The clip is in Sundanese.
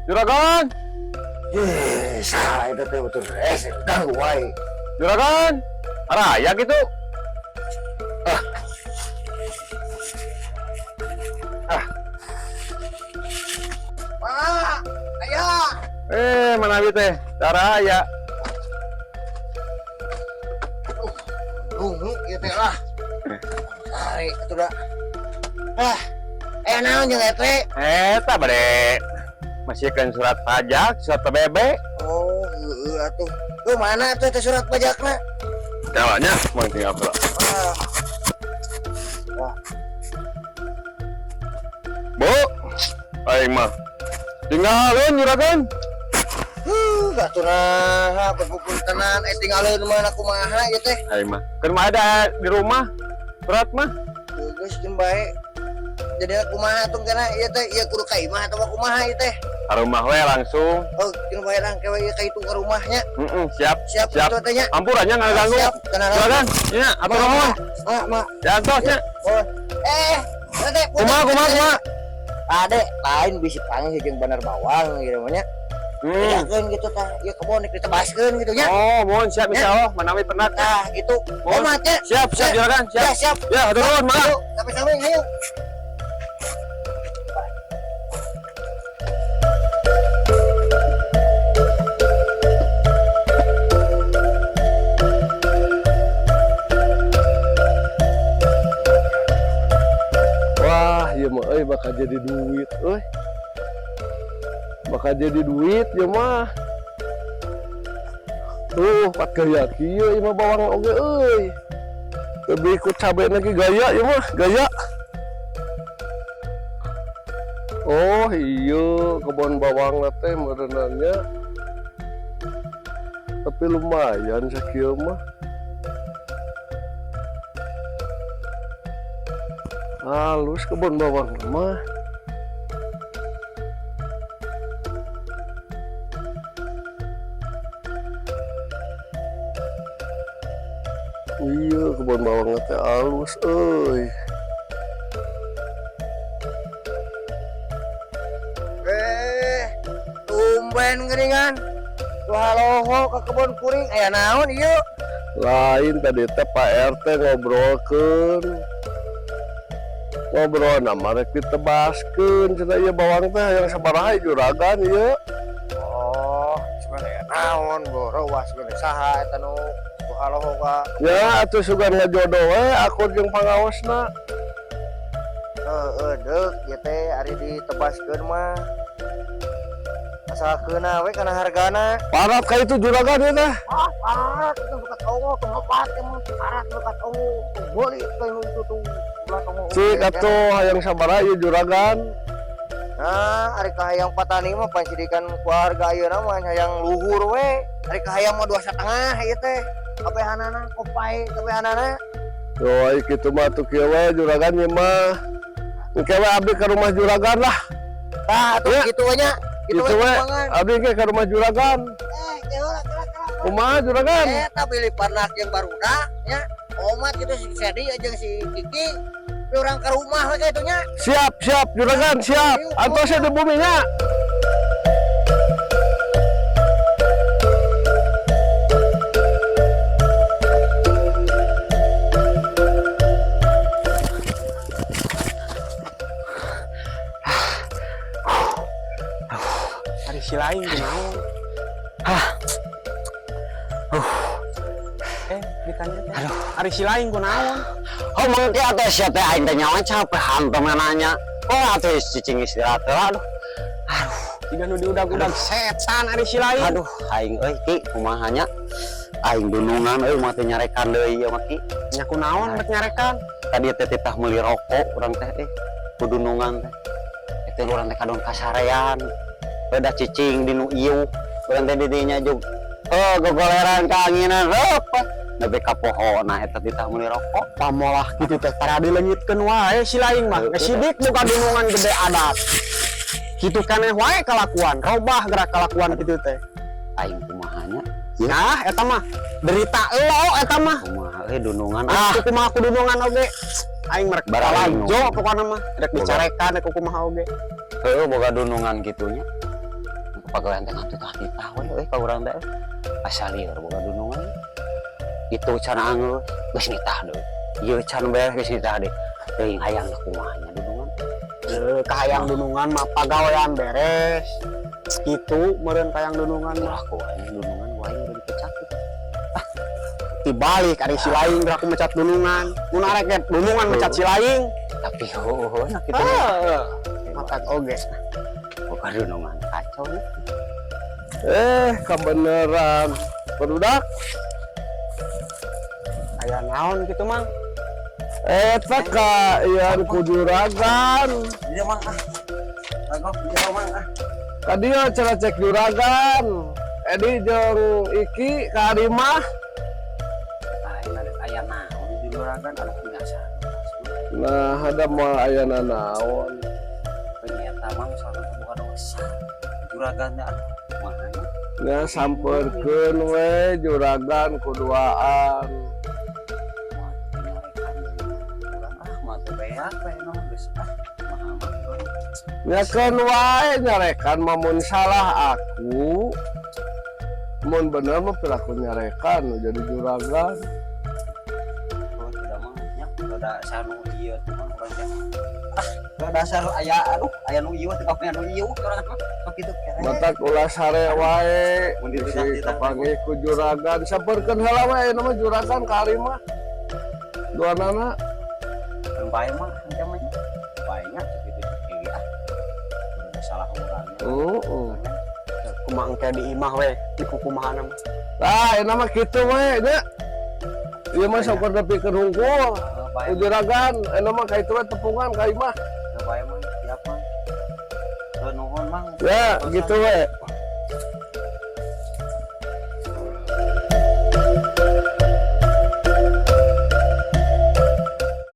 Juragan, Eh, salah itu teh betul. Eh, ganggu wae. juragan. Araya gitu. Ah. Ah. Pak, ayah. Eh, mana abi teh? Araya. Dungu ieu teh lah. Sare atuh da. Ah, eh naon jeung eta? Eta bade masihkeun surat pajak, surat PBB. Oh, heueuh atuh. Lu mana atuh teh surat pajakna? Jalannya mau tinggal pula. Ah. Wah, Bu, aing mah tinggalin juragan. Atuh nah, berpupuntenan eh tinggalin mana kumaha ieu teh? Aing mah. Kan mah ada di rumah surat mah. Geus jeung bae. Jadi kumaha atuh kana ieu teh, ieu kudu ka imah atawa kumaha ieu teh? Ka rumah we langsung. Oh, jeung bae lang kewe ieu ka itu ke rumahnya. Heeh, siap. Siap, Siap. atuh teh nya. Ampura nya ngaganggu. Siap, tenang. Juragan, nya atur nuhun. Mak, mak. Jantos nya. Oh. Eh, teh. Kumaha kumaha kumaha. Ade, lain bisi panggih jeung bener bawang gitu mah nya. Bedakeun gitu tah, ieu kebon rek ditebaskeun gitu nya. Oh, mohon siap insyaallah manawi pernah. Tah gitu. Mohon. Omat nya. Siap, siap juragan, siap. Ya, siap. Ya, hatur nuhun, mangga. Ayo, sampai-sampai ayo. Wah, ieu mah euy bakal jadi duit euy. Bakal jadi duit ieu mah. Tuh, pat gaya kieu ieu mah bawang oge euy. Lebih ikut cabe lagi gaya ieu mah, gaya. Oh, iya kebun bawang teh merenannya. Tapi lumayan sakieu mah. Halus kebun bawang mah. Iya, kebun bawang teh halus euy. Eh, tumben geuningan. Tuh haloho ke kebun kuring aya naon ieu? Lain tadi teh Pak RT ngobrolkeun. Ngobrol nama rek ditebaskeun cenah ieu bawang teh hayang sabaraha juragan ieu. Oh, sebenarnya naon gorowas sebenarnya saha eta nu tuh haloho ka. Ya atuh sugan ngajodoh we akur jeung pangaosna. Heeh, deuk ieu teh ari ditebaskeun mah. Asal keuna we kana hargana. Parat ka itu juragan ieu teh. Ah, parat itu buka tongo, tong opat emang parat buka tongo, tong boli teh nu itu tuh belah tongo. Cik atuh hayang sabaraha ieu juragan. Nah, ari kahayang patani mah pancidikan keluarga ayeuna mah hayang luhur we. Ari kahayang mah 2,5 ieu teh. Kabehanana kopai kabehanana. Yo ai kitu mah atuh kieu we juragan ieu mah. Engke we abdi ke rumah juragan lah. Tah atuh Ya. kitu we nya. Kitu Kitu we we kumbangan. abdi ge ke rumah juragan. Eh, kela kela kela. Kumaha juragan? Eta bilih parnak jeung barudak nya. Omat gitu si Sedi jeung si Kiki. Tapi urang ke rumah we kitu nya. Siap, siap juragan, siap. Antos di bumi nya. Ari si lain kunaon? Hah. Eh, ditanya teh. Ari si lain kunaon? Oh, mengke atuh sia teh aing teh nyawa capek hantam nanya. Oh, atuh cicing istirahat heula aduh. Jiga nu diudag-udag setan ari si lain. Aduh, aing euy ki kumaha nya? Aing dunungan euy mah teh nyarekan deui ieu mah ki. Nya kunaon rek nyarekan? Tadi teh titah meuli rokok urang teh kudunungan teh. Eta urang teh kadon kasarean. Beda cicing di nu ieu. Urang teh di dinya jug. Oh, gogoleran kaanginan reup. Nepi ka pohona eta titah meuli rokok. Pamolah kitu teh tara dileungitkeun wae si lain mah. Heueuh. Geus sidik buka dunungan gede adat. Kitu keneh wae kalakuan, robah gerak kalakuan kitu teh. Aing kumaha nya? Nah, eta mah derita elo eta mah. Kumaha euy dunungan Ah, kumaha kudunungan oge. Aing merek Barang balajo pokona mah rek dicarekan rek kumaha oge. Heueuh boga dunungan kitunya. Pagawean teh ngantuk titah we euy ka urang teh. Asa lieur boga dunungan. Itu can anggeus, geus nitah deui. Ieu can beres, geus nitah deui. Teuing hayang kumaha nya dunungan. Eh, kahayang dunungan mah pagawean beres. Gitu meureun kahayang dunungan mah. Aku aing dunungan wae udah dipecat gitu. Dibalik ari si laing geura aku mecat dunungan. Mun arek ge dunungan mecat si laing. Tapi heueuh nah kitu. Heeh. Matak oge. Boga dunungan kacau nya. Eh, kebeneran. Barudak, Aya naon gitu, Mang? Eta ka ian ku juragan. Iya, Mang, ah. Kagok iya, Mang, ah. Ka dieu cenah cek juragan. Edi jeung Iki ka Arimah. Lain ada aya naon di juragan, aduh, biasa. Nah, ada moal aya naon. Ternyata mah misalkan bukan dosa. Juragannya, aduh, kumaha nya? Nya sampeurkeun we juragan ku duaan. Mah nyarekan urang ah, mah teu beak we mah geus ah. Kumaha mah. Nya keun wae nyarekan mah mun salah aku. Mun bener mah piraku nyarekan nu jadi juragan. Oh, tidak mah nya rada sanu ieu teh mah urang teh. Ah, dasar aya, aduh, aya nu ieu teh kabeh nu ieu urang mah. Sok kitu kere. Matak ulah sare wae Mun bisi dititah-titah. Kapanggih ku juragan, sampeurkeun heula we ayeuna mah juragan ka Arimah. Duanana. Keun bae mah engke mah nya. Bae nya kitu kieu ah. Udah salah urangnya. Heeh. Kumaha engke di imah we di kukumahana mah. Nah, ayeuna mah kitu we nya. Ieu mah sok nepikeun hungkul. Bae. Ku juragan, ayeuna mah ka itu we tepungan ka imah. Bae mah, siap, Mang. Nuhun, Mang. Ya, gitu we.